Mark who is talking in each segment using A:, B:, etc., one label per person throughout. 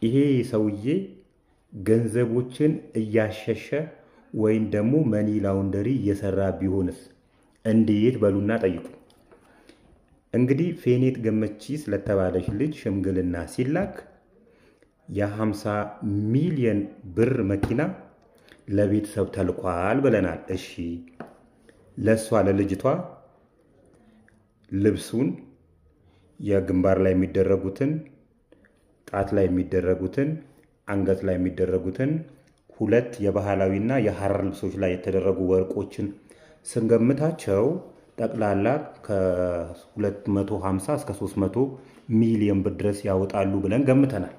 A: ይሄ ሰውዬ ገንዘቦችን እያሸሸ ወይም ደግሞ money laundry እየሰራ ቢሆንስ እንዴት በሉና ጠይቁ። እንግዲህ ፌኔት ገመቺስ ለተባለች ልጅ ሽምግልና ሲላክ የ50 ሚሊዮን ብር መኪና ለቤተሰብ ተልኳል ብለናል። እሺ፣ ለእሷ ለልጅቷ ልብሱን፣ የግንባር ላይ የሚደረጉትን፣ ጣት ላይ የሚደረጉትን፣ አንገት ላይ የሚደረጉትን ሁለት የባህላዊና የሐረር ልብሶች ላይ የተደረጉ ወርቆችን ስንገምታቸው ጠቅላላ ከ250 እስከ 300 ሚሊዮን ብር ድረስ ያወጣሉ ብለን ገምተናል።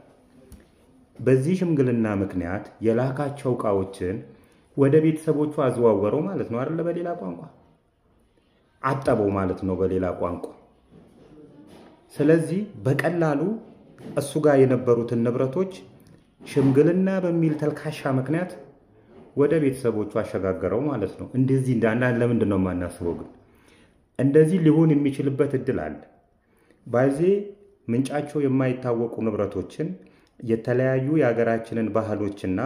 A: በዚህ ሽምግልና ምክንያት የላካቸው እቃዎችን ወደ ቤተሰቦቹ አዘዋወረው ማለት ነው አይደለ? በሌላ ቋንቋ አጠበው ማለት ነው በሌላ ቋንቋ። ስለዚህ በቀላሉ እሱ ጋር የነበሩትን ንብረቶች ሽምግልና በሚል ተልካሻ ምክንያት ወደ ቤተሰቦቹ አሸጋገረው ማለት ነው። እንደዚህ እንደ አንዳንድ ለምንድን ነው የማናስበው ግን? እንደዚህ ሊሆን የሚችልበት እድል አለ። ባዜ ምንጫቸው የማይታወቁ ንብረቶችን የተለያዩ የሀገራችንን ባህሎችና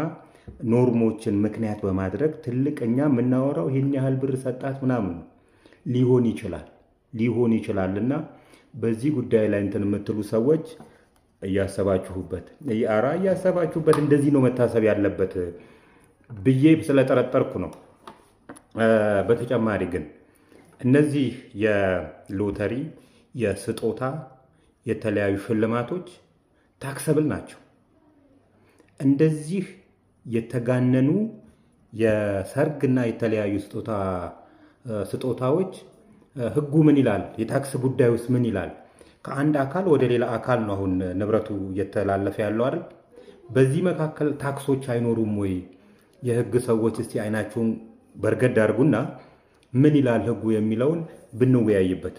A: ኖርሞችን ምክንያት በማድረግ ትልቅ እኛ የምናወራው ይህን ያህል ብር ሰጣት ምናምን ነው ሊሆን ይችላል ሊሆን ይችላል። እና በዚህ ጉዳይ ላይ እንትን የምትሉ ሰዎች እያሰባችሁበት፣ ኧረ እያሰባችሁበት፣ እንደዚህ ነው መታሰብ ያለበት ብዬ ስለጠረጠርኩ ነው። በተጨማሪ ግን እነዚህ የሎተሪ፣ የስጦታ፣ የተለያዩ ሽልማቶች taxable ናቸው። እንደዚህ የተጋነኑ የሰርግና የተለያዩ ስጦታዎች ሕጉ ምን ይላል? የታክስ ጉዳይ ውስጥ ምን ይላል? ከአንድ አካል ወደ ሌላ አካል ነው አሁን ንብረቱ እየተላለፈ ያለው አይደል? በዚህ መካከል ታክሶች አይኖሩም ወይ? የህግ ሰዎች እስቲ አይናችሁን በርገድ አድርጉና ምን ይላል ህጉ የሚለውን ብንወያይበት።